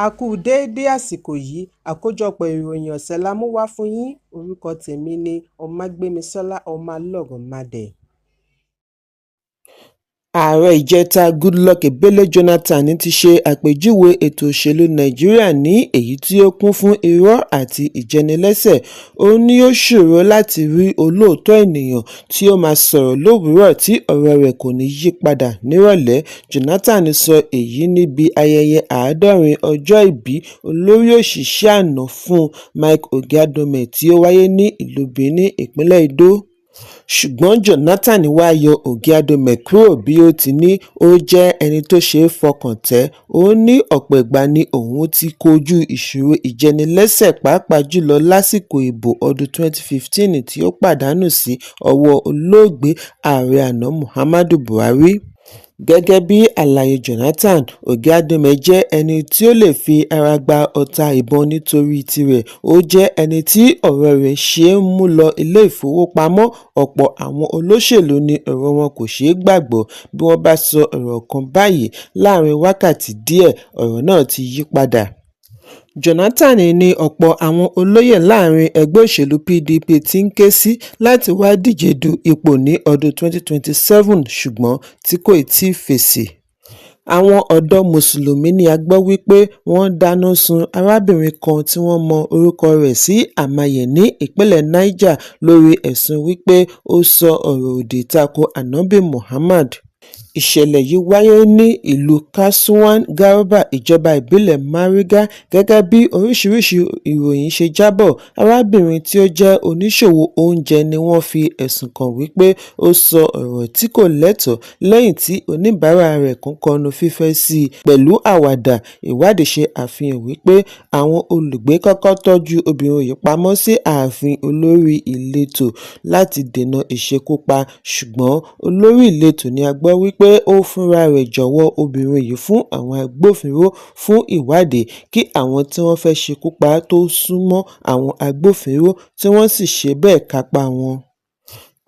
A kú déédé àsìkò yìí. Àkójọpọ̀ ìròyìn ọ̀sẹ̀ la mú wá fún yín. Orúkọ tèmi ni Ọmágbémisọ́lá Ọmọlọ́rọ̀mádé. Ààrẹ ìjẹta Goodluck Ebele Jonathan ti ṣe àpèjúwe ètò òṣèlú Nàìjíríà ní èyí tí ó kún fún irọ́ àti ìjẹnilẹ́sẹ̀. Ó ní ó ṣòro láti rí olóòótọ́ ènìyàn tí ó máa sọ̀rọ̀ lówùúrọ̀ tí ọ̀rọ̀ rẹ̀ kò ní yí padà nírọ̀lẹ́. Jonathan sọ èyí níbi ayẹyẹ 70 ọjọ́ ìbí olórí òṣìṣẹ́ àná fún Mike Oghiadomhe tí ó wáyé ní ìlú Benin, ìpínlẹ̀ Edo. Ṣùgbọ́n Jonathan wáá yọ Oghiadomhe kúrò bí ó ti ní ó jẹ́ ẹni tó ṣeé fọkàn tán. Ó ní ọ̀pọ̀ ìgbà ni òun ti kojú ìṣòro ìjẹnilẹ́sẹ̀, pàápàá jùlọ lásìkò ìbò ọdún 2015 tí ó pàdánù sí ọwọ́ olóògbé ààrẹ àná Muhammadu Buhari. Gẹ́gẹ́ bí àlàyé Jonathan, Oghiadomhe jẹ́ ẹni tí ó lè fi ara gba ọta ìbọn nítorí tirẹ̀. Ó jẹ́ ẹni tí ọ̀rọ̀ rẹ̀ ṣe é mú lọ ilé-ìfowópamọ́. Ọ̀pọ̀ àwọn olóṣèlú ní ọ̀rọ̀ wọn kò ṣeé gbàgbọ́. Bí wọ́n bá sọ ọ̀rọ̀ kan báyìí, láàrin wákàtí díẹ̀, ọ̀rọ̀ náà ti yí padà. Jonathan ní ọ̀pọ̀ àwọn olóyè láàrin ẹgbẹ́ òṣèlú PDP ti ń ké sí láti wáá díje du ipò ní ọdún 2027, ṣùgbọ́n tí kò tíì fèsì. Àwọn ọ̀dọ́ Mùsùlùmí ni a gbọ́ wípé wọ́n dáná sun arábìnrin kan tí wọ́n mọ orúkọ rẹ̀ sí Àmàyẹ̀ ní ìpínlẹ̀ Niger lórí ẹ̀sùn wípé ó sọ ọ̀rọ̀ òdì tako Ànọ́bì Muhammad. Ìṣẹ̀lẹ̀ yìí wáyé ní ìlú Kasuwan Garba, ìjọba ìbílẹ̀ Mariga. Gẹ́gẹ́ bí oríṣiríṣi ìròyìn ṣe jábọ̀, arábìnrin tí ó jẹ́ oníṣòwò oúnjẹ ni wọ́n fi ẹ̀sùn kàn wípé ó sọ ọ̀rọ̀ tí kò lẹ́tọ̀ọ́ lẹ́yìn tí oníbàárà rẹ̀ kan kọnu fífẹ́ sí i pẹ̀lú àwàdà. Ìwádìí ṣe àfihàn wípé àwọn olùgbé kọ́kọ́ tọ́jú obìnrin yìí pamọ́ sí ààfin olórí ìletò láti dènà ìṣekúpa, ṣùgbọ́n olórí ìletò ni a gbọ́ wípé ó fúnra rẹ̀ jọ̀wọ́ obìnrin yìí fún àwọn agbófinró fún ìwádìí kí àwọn tí wọ́n fẹ́ ṣekú pa á tó sún mọ́ àwọn agbófinró, tí wọ́n sì ṣe bẹ́ẹ̀ kápá wọn.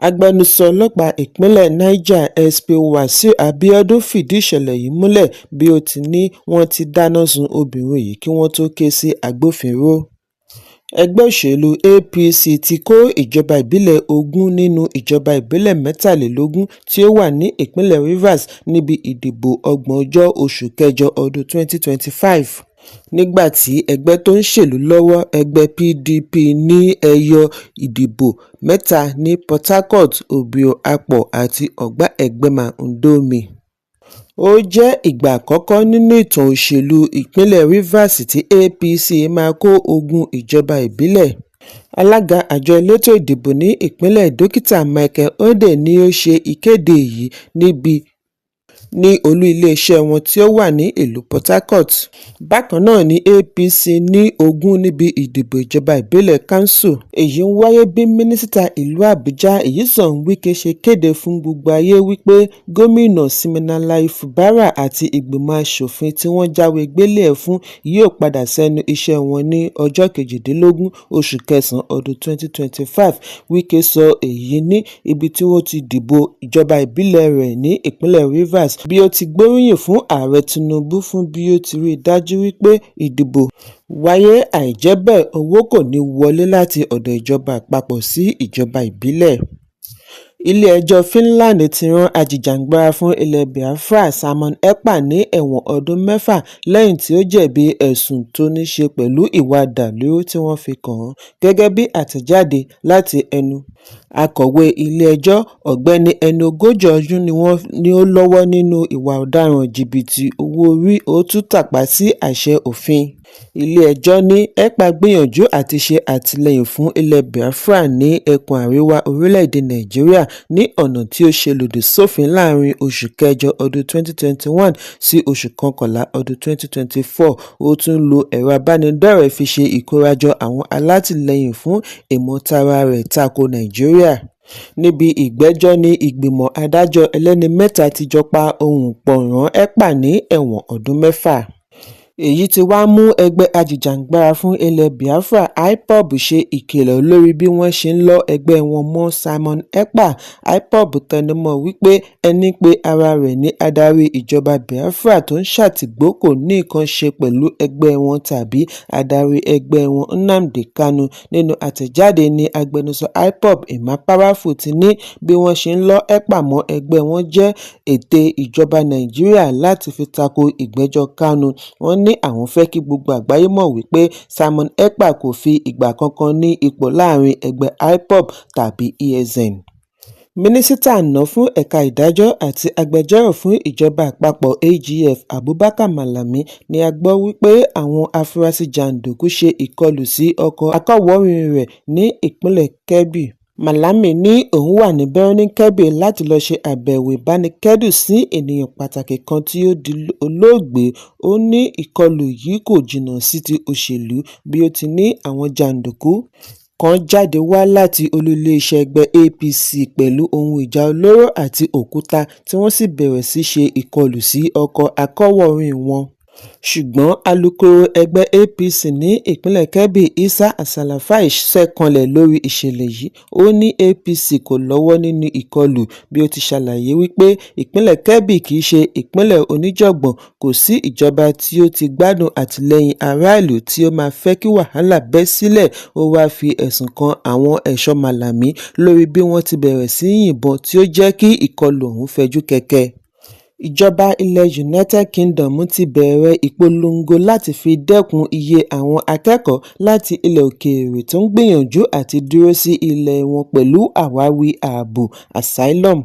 Agbẹnusọ ọlọ́pàá ìpínlẹ̀ Niger SP Wàsíù Abiodun fìdí ìṣẹ̀lẹ̀ yìí múlẹ̀ bí ó ti ní wọ́n ti dáná sun obìnrin yìí kí wọ́n tóó ké sí agbófinró. Ẹgbẹ́ òṣèlú APC ti kó ìjọba ìbílẹ̀ 20 nínú ìjọba ìbílẹ̀ 23 tí ó wà ní ìpínlẹ̀ Rivers níbi ìdìbò ògbóǹjọ́ oṣù kẹjọ ọdún 2025, nígbà tí ẹgbẹ́ tó ń ṣèlú lọ́wọ́, ẹgbẹ́ PDP, ní ẹyọ ìdìbò mẹ́ta ní Port Harcourt, Obio-Akpor àti Ogba Egbema Ndomi. Ó jẹ́ ìgbà àkọ́kọ́ nínú ìtàn òṣèlú ìpínlẹ̀ Rivers tí APC máa kó 20 ìjọba ìbílẹ̀. Alága àjọ elétò ìdìbò ní ìpínlẹ̀, Dókítà Michael Odey, ni ó ṣe ìkéde yìí ní olú iléeṣẹ́ wọn tí ó wà ní ìlú Port Harcourt. Bákan náà ni APC ní 20 níbi ìdìbò ìjọba ìbílẹ̀ kánsù. Èyí ń wáyé bí Mínísítà ìlú Àbújá Nyesom Wike ṣe kéde fún gbogbo ayé wípé Gómìnà Siminalayi Fubara àti ìgbìmọ̀ aṣòfin tí wọ́n jáwé gbélé ẹ̀ fún yóò padà sẹ́nu iṣẹ́ wọn ní ọjọ́ 18 oṣù kẹsàn-án ọdún 2025. Wike sọ èyí ní ibi tí wọ́n ti dìbò ìjọba ìbílẹ̀ rẹ̀ ní ìpínlẹ̀ Rivers, bí ó ti gbóríyìn fún Ààrẹ Tinubu fún bí ó ti rí i dájú wípé ìdìbò wáyé, àìjẹ́ bẹ́ẹ̀ owó kò ní wọlé láti ọ̀dọ̀ ìjọba àpapọ̀ sí ìjọba ìbílẹ̀. Ilé-ẹjọ́ Finland ti rán ajìjàgbara fún ilẹ̀ Biafra Simon Ekpa ní ẹ̀wọ̀n ọdún 6 lẹ́yìn tí ó jẹ̀bi ẹ̀sùn tó ní ṣe pẹ̀lú ìwà ọ̀dàlúrú tí wọ́n fi kàn án, gẹ́gẹ́ bí àtẹ̀jáde láti ẹnu akọ̀wé ilé-ẹjọ́. Ọ̀gbẹ́ni ẹni 40 ọdún ni ó lọ́wọ́ nínú ìwà ọ̀daràn jìbìtì owó-orí, ó tún tàpá sí àṣẹ òfin. Ilé-ẹjọ́ ní Ekpa gbìyànjú àti ṣe àtìlẹ́yìn fún ilẹ̀ Biafra ní ẹkùn àríwá orílẹ̀-èdè Nàìjíríà ní ọ̀nà tí ó ṣe lòdì sófin láàrin oṣù kẹjọ ọdún 2021 sí oṣù kọkànlá ọdún 2024. Ó tún lo ẹ̀rọ ìbánidọ́rẹ̀ẹ́ fi ṣe ìkórajọ àwọn alátìlẹ́yìn fún ìmọ̀tara rẹ̀ tako Nàìjíríà. Níbi ìgbẹ́jọ́ ní ìgbìmọ̀ adájọ́ ẹlẹ́ni mẹ́ta ti jọ pa ohùn pọ̀ rán Ekpa ní ẹ̀wọ̀n ọdún 6. Èyí tí wàá mú ẹgbẹ́ ajìjàgbara fún ilẹ̀ Biafra, IPOB, ṣe ìkìlọ̀ lórí bí wọ́n ṣe ń lọ ẹgbẹ́ wọn mọ́ Simon Ekpa. IPOB tẹnumọ́ wípé ẹní pe ara rẹ̀ ní adarí ìjọba Biafra tó ń ṣàtìpó kò ní nǹkan ṣe pẹ̀lú ẹgbẹ́ wọn tàbí adarí ẹgbẹ́ wọn Nnamdi Kanu. Nínú àtẹ̀jáde ní agbẹnusọ IPOB, Emma Powerful, ti ní bí wọ́n ṣe ń lọ Ekpa mọ́ ẹgbẹ́ wọn jẹ́ ète ìjọba Nàìjíríà láti fi tako ìgbẹ́jọ́ Kanu. Wọ́n ní àwọn fẹ́ kí gbogbo àgbáyé mọ̀ wípé Simon Ekpa kò fi ìgbà kankan ní ipò láàrin ẹgbẹ́ IPOB tàbí ESN. Mínísítà àná fún ẹ̀ka ìdájọ́ àti agbẹjọ́rò fún ìjọba àpapọ̀, AGF, Abubakar Malami, ní a gbọ́ wípé àwọn afurasí jàǹdùkú ṣe ìkọlù sí ọkọ̀ akọ̀wọ̀ọ́rìn rẹ̀ ní ìpínlẹ̀ Kebbi. Malami ní òun wà ní Birnin Kebbi láti lọ́ọ́ ṣe àbẹ̀wò ìbánikẹ́dùn sí ènìyàn pàtàkì kan tí ó di olóògbé. Ó ní ìkọlù yìí kò jìnnà sí ti òṣèlú, bí ó ti ní àwọn jàǹdùkú kan jáde wá láti olú iléeṣẹ́ ẹgbẹ́ APC pẹ̀lú ohun ìjà olóró àti òkúta, tí wọ́n sì bẹ̀rẹ̀ sí í ṣe ìkọlù sí ọkọ̀ akọ̀wọ̀ọ́rìn wọn. Ṣùgbọ́n alūkkóró ẹgbẹ́ APC ní ìpínlẹ̀ Kebbi, Isa Alṣàfáì, ṣẹ́kànlẹ̀ lórí ìṣẹ̀lẹ̀ yìí. Ó ní APC kò lọ́wọ́ nínú ìkọlù, bí ó ti ṣàlàyé wípé ìpínlẹ̀ Kebbi kì í ṣe ìpínlẹ̀ oníjàngbọ̀n, kò sí ìjọba tí ó ti gbádùn àtìlẹ́yìn aráàlú tí ó máa fẹ́ kí wàhálà bẹ́ sílẹ̀. Ó wáá fi ẹ̀sùn kan àwọn ẹ̀ṣọ́ Malami lórí bí wọ́n ti bẹ̀rẹ̀ sí í yìnbọn tí ó jẹ́ kí ìkọlù ọ̀hún fẹjú kẹ̀kẹ́. Ìjọba ilẹ̀ United Kingdom ti bẹ̀rẹ̀ ìpolongo láti fi dẹ́kun iye àwọn akẹ́kọ̀ọ́ láti ilẹ̀ òkèèrè tó ń gbìyànjú àti dúró sí ilẹ̀ wọn pẹ̀lú àwáwí ààbò asylum.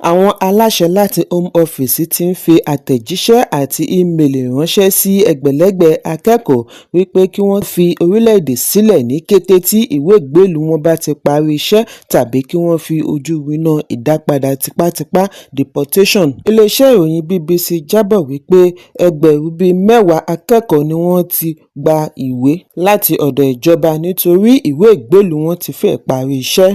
Àwọn aláṣẹ láti Home Office ti ń fi àtẹ̀jíṣẹ́ àti ímeèlì ránṣẹ́ sí ẹgbẹ̀lẹ́gbẹ̀ akẹ́kọ̀ọ́ wípé kí wọ́n fi orílẹ̀-èdè sílẹ̀ ní kété tí ìwé ìgbélùú wọn bá ti parí iṣẹ́ tàbí kí wọ́n fi ojú winá ìdápadà tipátipá deportation. Iléeṣẹ́ ìròyìn BBC jábọ̀ wípé ẹgbẹ̀rún bíi 10 akẹ́kọ̀ọ́ ni wọ́n ti gba ìwé láti ọ̀dọ̀ ìjọba nítorí ìwé ìgbélùú wọn ti fẹ́ẹ̀ parí iṣẹ́.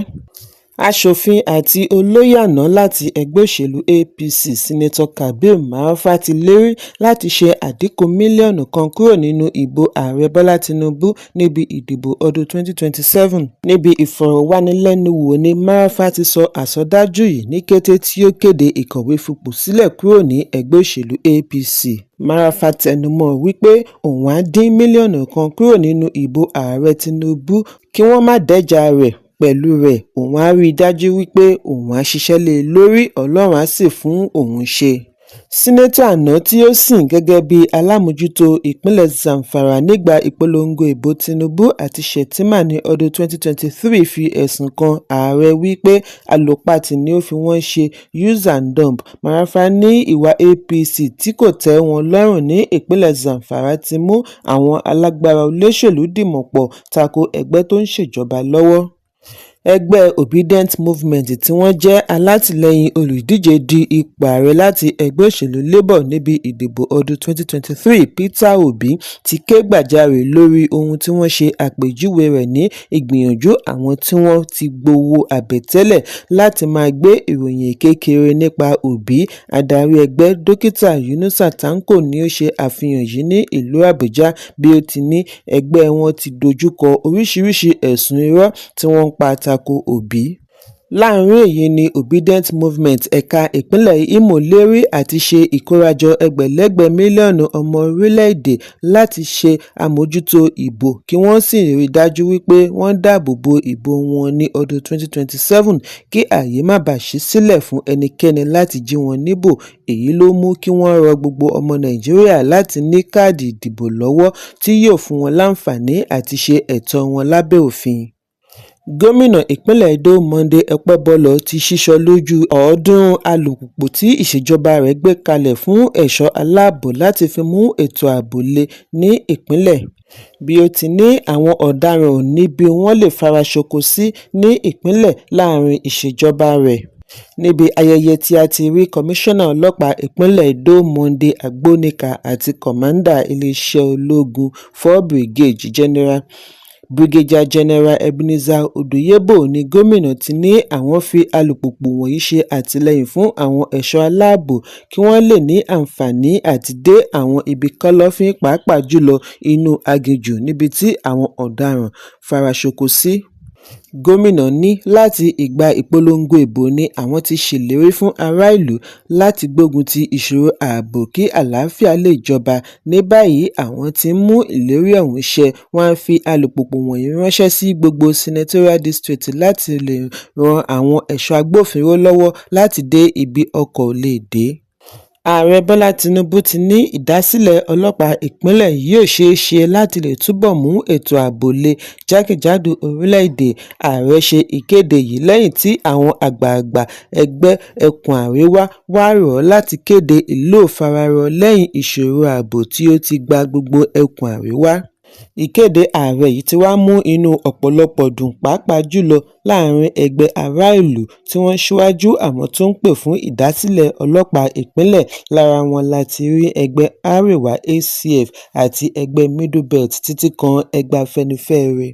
Aṣòfin àti olóyè àná láti ẹgbẹ́ òṣèlú APC, Senator Kabir Marafa, ti lérí láti ṣe àdínkù mílíọ̀nù 1 kúrò nínú ìbò Ààrẹ Bọ́lá Tinubu níbi ìdìbò ọdún 2027. Níbi ìfọ̀rọ̀wánilẹ́nuwò ní Marafa ti sọ àsọdájú yìí ní kété tí ó kéde ìkọ̀wé fipò sílẹ̀ kúrò ní ẹgbẹ́ òṣèlú APC. Marafa tẹnumọ́ wípé òun á dín mílíọ̀nù 1 kúrò nínú ìbò Ààrẹ Tinubu kí wọ́n má dẹ́jà rẹ̀ pẹ̀lú rẹ̀, òun á rí i dájú wípé òun á ṣiṣẹ́ lé e lórí, Ọlọ́run á sì fún òun ṣe. Sínátọ̀ àná tí ó sìn gẹ́gẹ́ bí alámòójútó ìpínlẹ̀ Zamfara nígbà ìpolongo ìbò Tinubu àti Shettima ní ọdún 2023 fi ẹ̀sùn kan ààrẹ wípé àlòpatì ni ó fi wọ́n ṣe use and dump. Marafa ní ìwà APC tí kò tẹ́ wọn lọ́rùn ní ìpínlẹ̀ Zamfara ti mú àwọn alágbára olóṣèlú dìmọ̀ pọ̀ tako ẹgbẹ́ tó ń ṣèjọba lọ́wọ́. Ẹgbẹ́ Obidient Movement tí wọ́n jẹ́ alátìlẹyìn olùdíje du ipò ààrẹ láti ẹgbẹ́ òṣèlú Labour níbi ìdìbò ọdún 2023, Peter Obi, ti ké gbàjarè lórí ohun tí wọ́n ṣe àpèjúwe rẹ̀ ní ìgbìyànjú àwọn tí wọ́n ti gbowó àbẹ̀tẹ́lẹ̀ láti máa gbé ìròyìn èké kiri nípa Obi. Adarí ẹgbẹ́, Dókítà Yunusa Tanko, ni ó ṣe àfihàn yìí ní ìlú Àbújá, bí ó ti ní ẹgbẹ́ wọn ti dojúkọ oríṣiríṣi ẹ̀sùn irọ́ tí wọ́n ń pa tako Obi. Láàrin èyí ni Obidient Movement ẹ̀ka ìpínlẹ̀ Imo lérí àti ṣe ìkórajọ ẹgbẹ̀lẹ́gbẹ̀ mílíọ̀nù ọmọ orílẹ̀-èdè láti ṣe àmójútó ìbò kí wọ́n sì rí i dájú wípé wọ́n dáàbò bo ìbò wọn ní ọdún 2027 kí ààyè má bàa ṣí sílẹ̀ fún ẹnikẹ́ni láti jí wọn níbò. Èyí ló mú kí wọ́n rọ gbogbo ọmọ Nàìjíríà láti ní káàdì ìdìbò lọ́wọ́ tí yóò fún wọn láǹfààní àti ṣe ẹ̀tọ́ wọn lábẹ́ òfin. Gómìnà ìpínlẹ̀ Edo, Monday Okpebholo, ti sísọ lójú 300 alùpùpù tí ìṣèjọba rẹ̀ gbé kalẹ̀ fún ẹ̀ṣọ́ aláàbò láti fi mú ètò ààbò le ní ìpínlẹ̀, bí ó ti ní àwọn ọ̀daràn ò níbi wọ́n lè fara ṣoko sí ní ìpínlẹ̀ láàrin ìṣèjọba rẹ̀. Níbi ayẹyẹ tí a ti rí Kọmíṣánná Ọlọ́pàá ìpínlẹ̀ Edo, Monday Agbonika, àti Kọ̀mándà iléeṣẹ́ ológun 4 Brigade, General Brigadier General Ebenezer Obìyẹ́bò ní gómìnà ti ní àwọn fi alùpùpù wọ̀nyí ṣe àtìlẹ́yìn fún àwọn ẹ̀ṣọ́ aláàbò kí wọ́n lè ní àǹfààní àti dé àwọn ibi kọ̀lọ̀fín pàápàá jùlọ inú aginjù níbi tí àwọn ọ̀daràn fara ṣoko sí. Gómìnà ní láti ìgbà ìpolongo ìbò ni àwọn ti ṣèlérí fún aráàlú láti gbógun ti ìṣòro ààbò kí àlàáfíà lè jọba. Ní báyìí àwọn tí ń mú ìlérí ọ̀hún ṣẹ, wọ́n á fi alùpùpù wọ̀nyí ránṣẹ́ sí gbogbo senatorial district láti lè ran àwọn ẹ̀ṣọ́ agbófinró lọ́wọ́ láti dé ibi ọkọ̀ ò lè dé. Ààrẹ Bọ́lá Tinubu ti ní ìdásílẹ̀ ọlọ́pàá ìpínlẹ̀ yóò ṣeé ṣe láti lè túbọ̀ mú ètò ààbò le jákèjádò orílẹ̀-èdè. Ààrẹ ṣe ìkéde yìí lẹ́yìn tí àwọn àgbààgbà ẹgbẹ́ ẹkùn Àríwá wá rọ̀ ọ́ láti kéde ìlò fararọ lẹ́yìn ìṣòro ààbò tí ó ti gba gbogbo ẹkùn Àríwá. Ìkéde ààrẹ yìí ti wá mú inú ọ̀pọ̀lọpọ̀ dùn pàápàá jùlọ láàrin ẹgbẹ́ aráàlú tí wọ́n síwájú àwọn tó ń pè fún ìdásílẹ̀ ọlọ́pàá ìpínlẹ̀. Lára wọn la ti rí ẹgbẹ́ Arewa ACF àti ẹgbẹ́ Middle Belt títí kan ẹgbẹ́ Afẹ́nifẹ́re.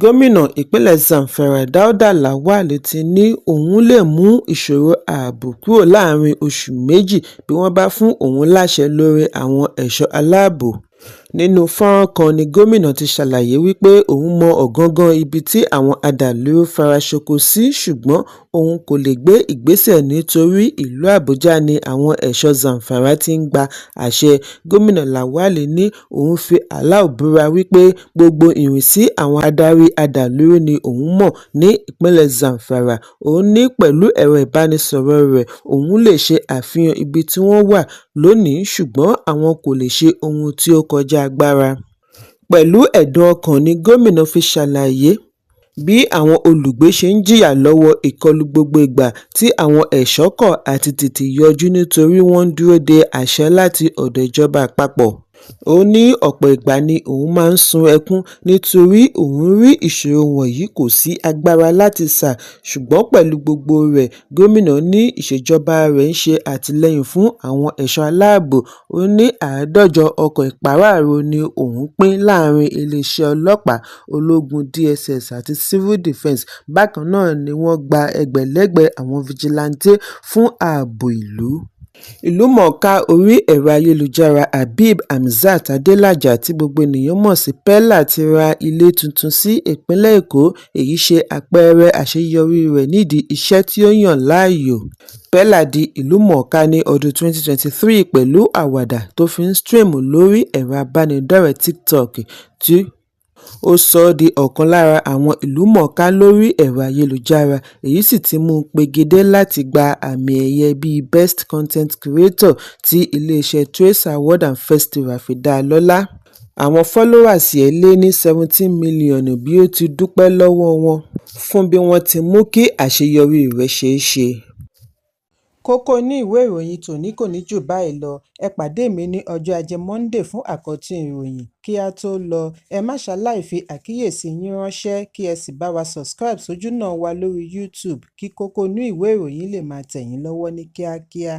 Gómìnà ìpínlẹ̀ Zamfara Dauda Lawal ti ní òun lè mú ìṣòro ààbò kúrò láàrin oṣù méjì bí wọ́n bá fún òun láṣẹ lórí àwọn ẹ̀ṣọ́ aláàbò. Nínú fọ́nrán kan ní gómìnà ti ṣàlàyé wípé òun mọ ọ̀gangan ibi tí àwọn adàlúrú fara ṣoko sí, ṣùgbọ́n òun kò lè gbé ìgbésẹ̀ nítorí ìlú Àbújá ni àwọn ẹ̀ṣọ́ Zamfara ti ń gba àṣẹ. Gómìnà Lawal ní òun fi Allah búra wípé gbogbo ìrìnsí àwọn adarí adàlúrú ni òun mọ̀ ní ìpínlẹ̀ Zamfara. Ó ní pẹ̀lú ẹ̀rọ ìbánisọ̀rọ̀ rẹ̀ òun lè ṣe àfihàn ibi tí wọ́n wà lónìí, ṣùgbọ́n àwọn kò lè ṣe ohun tí ó kọjá agbára. Pẹ̀lú ẹ̀dùn ọkàn ni gómìnà fi ṣàlàyé bí àwọn olùgbé ṣe ń jìyà lọ́wọ́ ìkọlù gbogbo ìgbà tí àwọn ẹ̀ṣọ́ kọ̀ àti tètè yọjú nítorí wọ́n ń dúró de àṣẹ láti ọ̀dọ̀ ìjọba àpapọ̀. Ó ní ọ̀pọ̀ ìgbà ni òun máa ń sun ẹkún nítorí òun rí ìṣòro wọ̀nyí, kò sí agbára láti sá, ṣùgbọ́n pẹ̀lú gbogbo rẹ̀, gómìnà ní ìṣèjọba rẹ̀ ń ṣe àtìlẹ́yìn fún àwọn ẹ̀ṣọ́ aláàbò. Ó ní 150 ọkọ̀ ìpàráàrò ni òun pín láàrin iléeṣẹ́ ọlọ́pàá, ológun, DSS àti Civil Defence. Bákan náà ni wọ́n gba ẹgbẹ̀lẹ́gbẹ̀ àwọn fijilantànté fún ààbò ìlú. Ìlúmọ̀ọ́ká orí ẹ̀rọ ayélujára Habeeb Hamzat Adélájà tí gbogbo ènìyàn mọ̀ sí Peller ti ra ilé tuntun sí ìpínlẹ̀ Èkó. Èyí ṣe àpẹẹrẹ àṣeyọrí rẹ̀ nídìí iṣẹ́ tí ó yàn láàyò. Peller di ìlúmọ̀ọ́ká ní ọdún 2023 pẹ̀lú àwàdà tó fi ń stream lórí ẹ̀rọ abánidọ́rẹ̀ẹ́ TikTok tí ó sọ ọ́ di ọ̀kan lára àwọn ìlúmọ̀ọ́ká lórí ẹ̀rọ ayélujára, èyí sì ti mú un pegedé láti gba àmì ẹ̀yẹ bíi Best Content Creator tí iléeṣẹ́ Trace Award and Festival fi dá a lọ́lá. Àwọn followers ẹ̀ lé ní 17 mílíọ̀nù bí ó ti dúpẹ́ lọ́wọ́ wọn fún bí wọ́n ti mú kí àṣeyọrí rẹ̀ ṣeé ṣe. Kókó inú ìwé ìròyìn tòní kò ní jù báyìí lọ. Ẹ pàdé mi ní ọjọ́ Ajé Monde fún àkọ́tún ìròyìn. Kí á tó lọ, ẹ má ṣaláì fi àkíyèsí yín ránṣẹ́ kí ẹ sì bá wa subscribe sójúnà wa lórí YouTube kí kókó inú ìwé ìròyìn lè máa tẹ̀ yín lọ́wọ́ ní kíákíá.